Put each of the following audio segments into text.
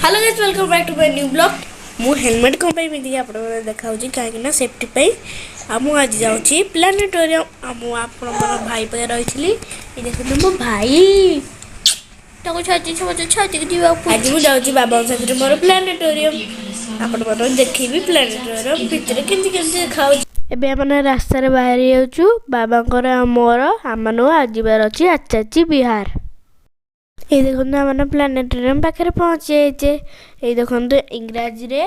Hello guys, welcome back to my new vlog. ମୁଁ helmet କ'ଣ ପାଇଁ ପିନ୍ଧିକି ଆପଣମାନଙ୍କୁ ଦେଖାଉଛି? କାହିଁକି ନା ସେଫ୍ଟି ପାଇଁ। ଆଉ ମୁଁ ଆଜି ଯାଉଛି ପ୍ଲାନେଟୋରିୟମ୍। ଆଉ ମୁଁ ଆପଣଙ୍କର ଭାଇ ପାଖରେ ରହିଥିଲି। ଏଇ ଦେଖନ୍ତୁ ମୋ ଭାଇ, ତାକୁ ଛାଡ଼ି ସମସ୍ତେ ଛାଡ଼ିକି ଯିବାକୁ। ଆଜି ମୁଁ ଯାଉଛି ବାବାଙ୍କ ସାଥିରେ ମୋର ପ୍ଲାନେଟୋରିୟମ୍। ଆପଣମାନଙ୍କୁ ଦେଖେଇବି ପ୍ଲାନେଟୋରିୟମ୍ ଭିତରେ କେମିତି କେମିତି ଦେଖାଉଛି। ଏବେ ଆମେ ରାସ୍ତାରେ ବାହାରି ଯାଉଛୁ, ବାବାଙ୍କର ଆଉ ମୋର। ଆମମାନଙ୍କୁ ଆଜି ଯିବାର ଅଛି ଆଚାର୍ଯ୍ୟ ବିହାର। ଏଇ ଦେଖନ୍ତୁ, ଆମେ ପ୍ଲାନେଟୋରିୟମ୍ ପାଖରେ ପହଞ୍ଚି ଯାଇଛେ। ଏଇ ଦେଖନ୍ତୁ, ଇଂରାଜୀରେ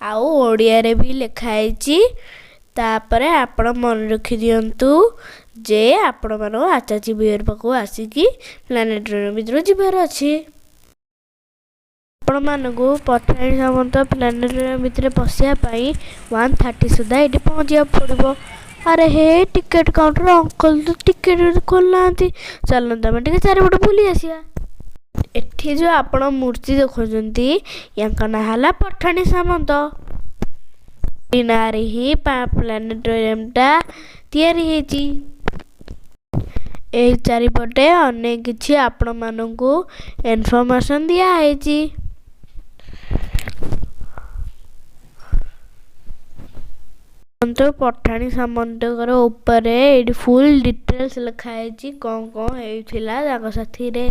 ଆଉ ଓଡ଼ିଆରେ ବି ଲେଖା ହେଇଛି। ତାପରେ ଆପଣ ମନେ ରଖିଦିଅନ୍ତୁ ଯେ ଆପଣମାନଙ୍କୁ ଆଚାର୍ଯ୍ୟ ବିହାର ପାଖକୁ ଆସିକି ପ୍ଲାନେଟୋରିୟମ୍ ଭିତରକୁ ଯିବାର ଅଛି। ଆପଣମାନଙ୍କୁ ପଠାଣି ସାମନ୍ତ ପ୍ଲାନେଟୋରିୟମ୍ ଭିତରେ ପଶିବା ପାଇଁ 1:30 ସୁଦ୍ଧା ଏଇଠି ପହଞ୍ଚିବାକୁ ପଡ଼ିବ। ଆରେ ହେ, ଟିକେଟ୍ କାଉଣ୍ଟର ଅଙ୍କଲ ତ ଟିକେଟ୍ ଖୋଲିନାହାନ୍ତି। ଚାଲନ୍ତୁ, ଆମେ ଟିକେ ଚାରିପଟେ ବୁଲି ଆସିବା। ଏଠି ଯେଉଁ ଆପଣ ମୂର୍ତ୍ତି ଦେଖୁଛନ୍ତି, ୟାଙ୍କ ନାଁ ହେଲା ପଠାଣି ସାମନ୍ତ। ଏ ନାଁରେ ହିଁ ପ୍ଲାନେଟୋରିୟମଟା ତିଆରି ହେଇଛି। ଏଇ ଚାରିପଟେ ଅନେକ କିଛି ଆପଣମାନଙ୍କୁ ଇନଫର୍ମେସନ୍ ଦିଆହେଇଛି। ପଠାଣି ସାମନ୍ତଙ୍କର ଉପରେ ଏଇଠି ଫୁଲ୍ ଡିଟେଲ୍ସ ଲେଖା ହେଇଛି, କ'ଣ କ'ଣ ହେଇଥିଲା ତାଙ୍କ ସାଥିରେ।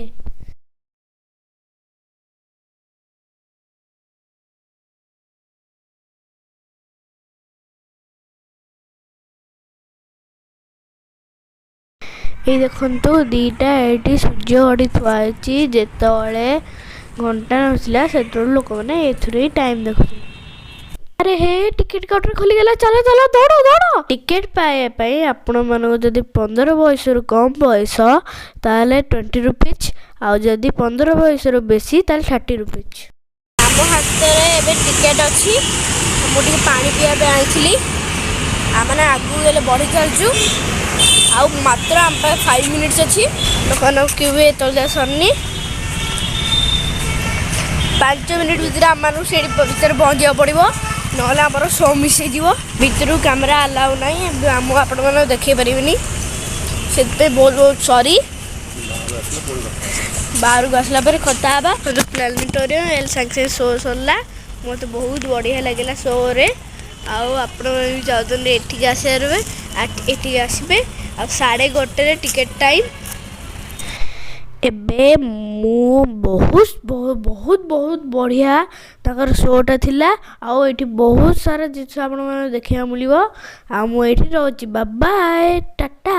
ଏଇ ଦେଖନ୍ତୁ, ଦୁଇଟା ଏଇଠି ସୂର୍ଯ୍ୟ ଘଡ଼ି ଥୁଆ ହେଇଛି। ଯେତେବେଳେ ଘଣ୍ଟା ନଥିଲା, ସେତେବେଳେ ଲୋକମାନେ ଏଥିରେ ହିଁ ଟାଇମ୍ ଦେଖୁଥିଲେ। ଆରେ ହେ, ଟିକେଟ୍ କାଉଣ୍ଟର ଖୋଲିଗଲା। ଚାଲ ଚାଲ, ଦୌଡ଼ ଦୌଡ଼। ଟିକେଟ୍ ପାଇବା ପାଇଁ ଆପଣମାନଙ୍କୁ ଯଦି 15 ବୟସରୁ କମ୍ ବୟସ, ତାହେଲେ 20 ରୁପିଜ୍, ଆଉ ଯଦି 15 ବୟସରୁ ବେଶୀ, ତାହେଲେ 30 ରୁପିଜ୍। ଆମ ହାତରେ ଏବେ ଟିକେଟ୍ ଅଛି। ମୁଁ ଟିକେ ପାଣି ପିଇବା ପାଇଁ ଆଣିଥିଲି। ଆମେ ଆଗକୁ ଗଲେ ବଢ଼ି ଚାଲିଛୁ। ଆଉ ମାତ୍ର ଆମ ପାଖେ 5 ମିନିଟ୍ସ ଅଛି। ଲୋକମାନଙ୍କ କ୍ୟୁ ବି ଏତେବେଳେ ଯାଏ ସରିନି। 5 ମିନିଟ୍ ଭିତରେ ଆମମାନଙ୍କୁ ସେଇଠି ଭିତରେ ପହଞ୍ଚିବାକୁ ପଡ଼ିବ, ନହେଲେ ଆମର ଶୋ ମିସ୍ ହେଇଯିବ। ଭିତରକୁ କ୍ୟାମେରା ଆଲାଉ ନାହିଁ, ମୁଁ ଆପଣମାନଙ୍କୁ ଦେଖେଇ ପାରିବିନି। ସେଥିପାଇଁ ବହୁତ ବହୁତ ସରି। ବାହାରକୁ ଆସିଲା ପରେ କଥା ହେବା। ପ୍ଲାନେଟୋରିୟମ୍ ଏଲ୍ ସାଙ୍ଗେ ସାଙ୍ଗେ ଶୋ ସରିଲା। ମୋତେ ବହୁତ ବଢ଼ିଆ ଲାଗିଲା ଶୋରେ। ଆଉ ଆପଣମାନେ ବି ଯାଉଛନ୍ତି ଏଠିକି ଆସିବାର, ଏଠିକି ଆସିବେ। ଆଉ 1:30ରେ ଟିକେଟ୍ ଟାଇମ୍। ଏବେ ମୁଁ ବହୁତ ବହୁତ ବହୁତ ବହୁତ ବଢ଼ିଆ ତାଙ୍କର ଶୋଟା ଥିଲା। ଆଉ ଏଇଠି ବହୁତ ସାରା ଜିନିଷ ଆପଣମାନଙ୍କୁ ଦେଖିବାକୁ ମିଳିବ। ଆଉ ମୁଁ ଏଇଠି ରହୁଛି। ବାଏ, ଟାଟା।